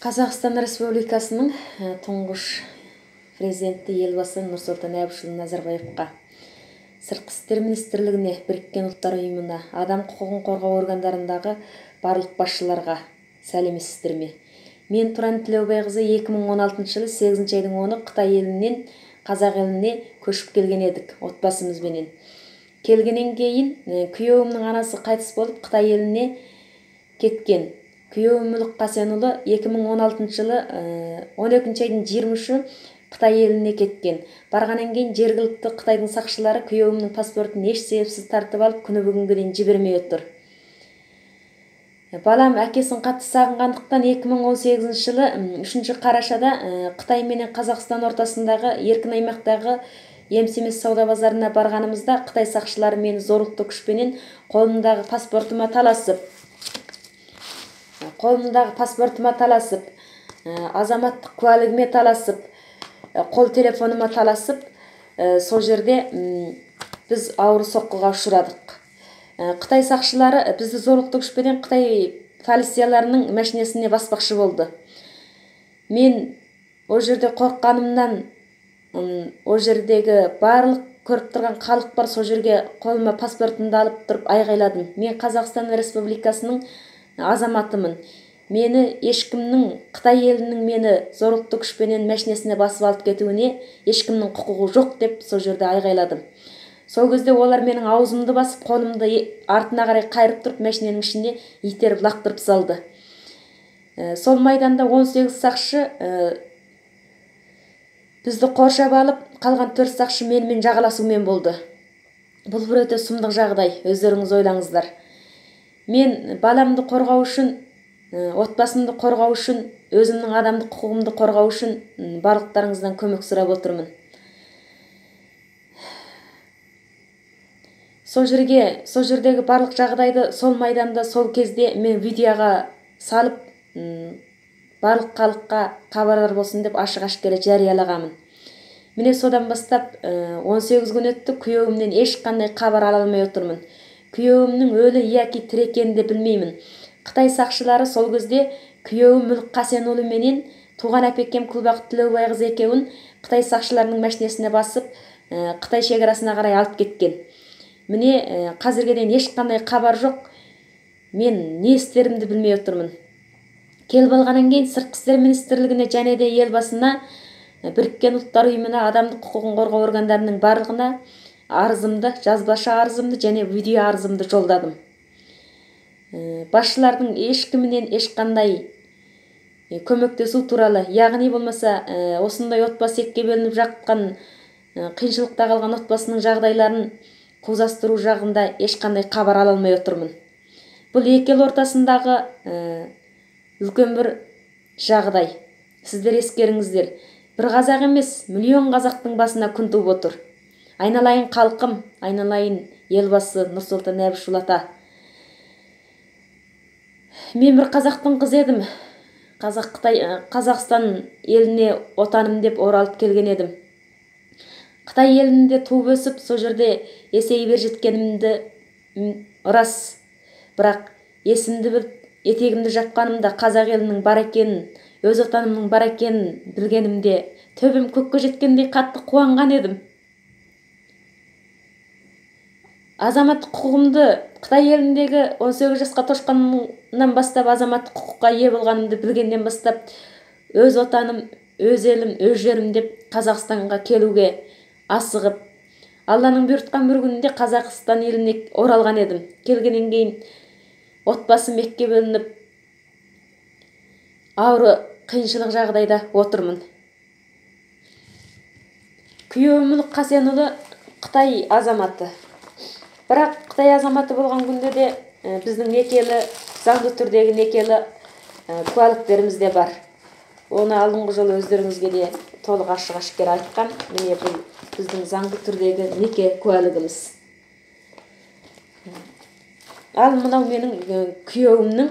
Қазақстан Республикасының тұңғыш президенті Елбасы Нұрсұлтан Әбішұлы Назарбаевқа, Сыртқы істер министрлігіне, Біріккен Ұлттар Ұйымына, адам құқығын қорғау органдарындағы барлық басшыларға сәлеметсіздер ме? Мен Тұран Тілеубайқызы 2016 жылы 8 айдың 10-ы Қытай елінен қазақ еліне көшіп келген едік отбасымызбенен. Келгеннен кейін күйеуімнің анасы қайтыс болып Қытай еліне кеткен. Күйеуім Мүлік Қасенұлы 2016 жылы 12 айдың 23-і Қытай еліне кеткен. Барғаннан кейін жергілікті Қытайдың сақшылары күйеуімнің паспортын еш себепсіз тартып алып, күні бүгінге дейін жібермей отыр. Балам әкесін қатты сағынғандықтан 2018 жылы 3 қарашада Қытай менен Қазақстан ортасындағы еркін аймақтағы Емсемес сауда базарына барғанымызда Қытай сақшылары мені зорлықты күшпенен қолымдағы паспортыма таласып, азаматтық куәлігіме таласып, қол телефоныма таласып, сол жерде біз ауыр соққыға ұшырадық. Қытай сақшылары бізді зорлықты күшпенен Қытай полицияларының машинасіне баспақшы болды. Мен ол жерде қорыққанымнан, ол жердегі барлық көріп тұрған халық бар, сол жерге қолыма паспортымды алып тұрып айғайладым. Мен Қазақстан Республикасының азаматымын. Мені ешкімнің, Қытай елінің мені зорлықты күшпенен машинасіне басып алып кетуіне ешкімнің құқығы жоқ деп сол жерде айғайладым. Сол кезде олар менің аузымды басып, қолымды артына қарай қайырып тұрып, машинаның ішінде итеріп лақтырып салды. Сол майданда 18 сақшы бізді қоршап алып, қалған 4 сақшы менімен жағаласумен болды. Бұл бір өте сұмдық жағдай, өздеріңіз ойлаңыздар. Мен баламды қорғау үшін, отбасымды қорғау үшін, өзімнің адамдық құқығымды қорғау үшін барлықтарыңыздан көмек сұрап отырмын. Сол жердегі барлық жағдайды сол майданда, сол кезде мен видеоға салып, барлық халыққа хабардар болсын деп ашық-әшкере жариялағанмын. Міне содан бастап 18 күн өтті, күйеуімнен ешқандай хабар ала алмай отырмын. Күйеуімнің өлі яки тірі екенін де білмеймін. Қытай сақшылары сол кезде күйеуім Мүлік Қасенұлы менен туған әпекем Күлбақыт Тілеубайқызы екеуін Қытай сақшыларының машинасіне басып, Қытай шекарасына қарай алып кеткен. Міне қазірге дейін ешқандай хабар жоқ. Мен не істерімді білмей отырмын. Келіп алғаннан кейін Сыртқы істер министрлігіне және де Елбасына, Біріккен Ұлттар Ұйымына, адамдық құқығын қорғау органдарының барлығына арызымды, жазбаша арызымды және видео арызымды жолдадым. Басшылардың ешкімінен ешқандай көмектесу туралы, яғни болмаса осындай отбасы екіге бөлініп жатқан, қиыншылықта қалған отбасының жағдайларын қузастыру жағында ешқандай хабар ала алмай отырмын. Бұл екі ел ортасындағы үлкен бір жағдай. Сіздер ескеріңіздер. Бір қазақ емес, миллион қазақтың басына күн туып отыр. Айналайын халқым, айналайын Елбасы Нұрсұлтан Әбішұлы ата. Мен бір қазақтың қызы едім. Қазақстан еліне отаным деп оралып келген едім. Қытай елінде туып өсіп, сол жерде есейіп жеткенімді рас. Бірақ есімді біліп, етегімді жапқанымда қазақ елінің бар екенін, өз отанымның бар екенін білгенімде төбем көкке жеткендей қатты қуанған едім. Азаматтық құқығымды Қытай еліндегі 18 жасқа тошқанымнан бастап азаматтық құқыққа ие болғанымды білгеннен бастап өз отаным, өз елім, өз жерім деп Қазақстанға келуге асығып, Алланың бұйыртқан бір күнінде Қазақстан еліне оралған едім. Келгеннен кейін отбасым екіге бөлініп, ауыр қиыншылық жағдайда отырмын. Күйеуім Мүлік Қасенұлы Қытай азаматы. Бірақ Қытай азаматы болған күнде де біздің некелі, заңды түрдегі некелі куәліктеріміз де бар. Оны алдыңғы жолы өздеріңізге де толық ашық-әшкере айтқан. Міне бұл біздің заңды түрдегі неке куәлігіміз. Ал мынау менің күйеуімнің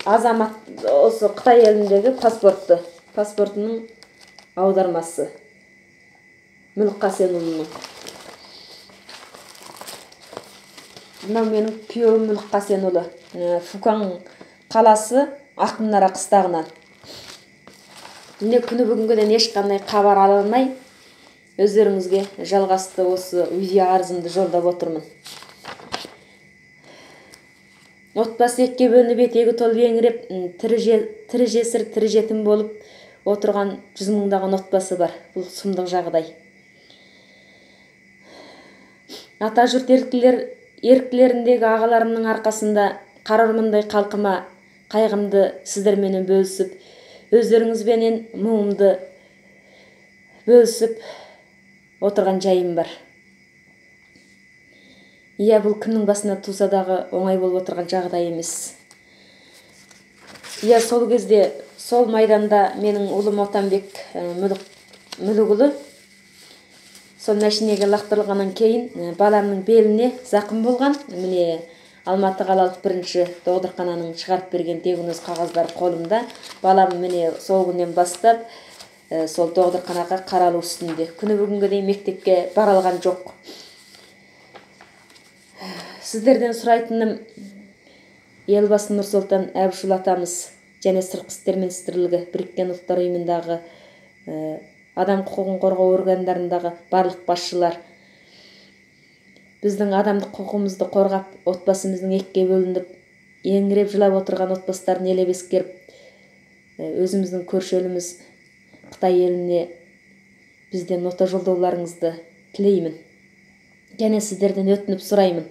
азамат, осы Қытай еліндегі паспортының аудармасы. Мүлік Қасенұлының. Мынау менің күйеуім Мүлік Қасенұлы. Фукан қаласы, Ақмұнара қыстағынан. Міне, күні бүгінгіден ешқандай хабар ала алмай, өздеріңізге жалғасты осы видео арызымды жолдап отырмын. Отбасы екіге бөлініп, етегі толып еңіреп, тірі жесір, тірі жетім болып отырған жүз мыңдаған отбасы бар. Бұл сұмдық жағдай. Ата жұрт еріктілеріндегі ағаларымның арқасында қара ормандай халқыма қайғымды сіздерменен бөлісіп, өздеріңізбенен мұңымды бөлісіп отырған жайым бар. Иә, бұл кімнің басына туса дағы оңай болып отырған жағдай емес. Иә, сол кезде, сол майданда менің ұлым Отанбек Мүлікұлы сол мәшинеге лақтырылғаннан кейін баламның беліне зақым болған. Міне, Алматы қалалық бірінші доғдырхананың шығарып берген диагноз қағаздары қолымда. Балам міне сол күннен бастап сол доғдырханаға қаралу үстінде. Күні бүгінге дейін мектепке бара алған жоқ. Сіздерден сұрайтыным, Елбасы Нұрсұлтан Әбішұлы атамыз және Сыртқы істер министрлігі, Біріккен Ұлттар Ұйымындағы адам құқығын қорғау органдарындағы барлық басшылар, біздің адамдық құқығымызды қорғап, отбасымыздың екіге бөлініп, еңіреп жылап отырған отбасыларын елеп ескеріп, өзіміздің көрші еліміз Қытай еліне бізден нота жолдауларыңызды тілеймін. Және сіздерден өтініп сұраймын.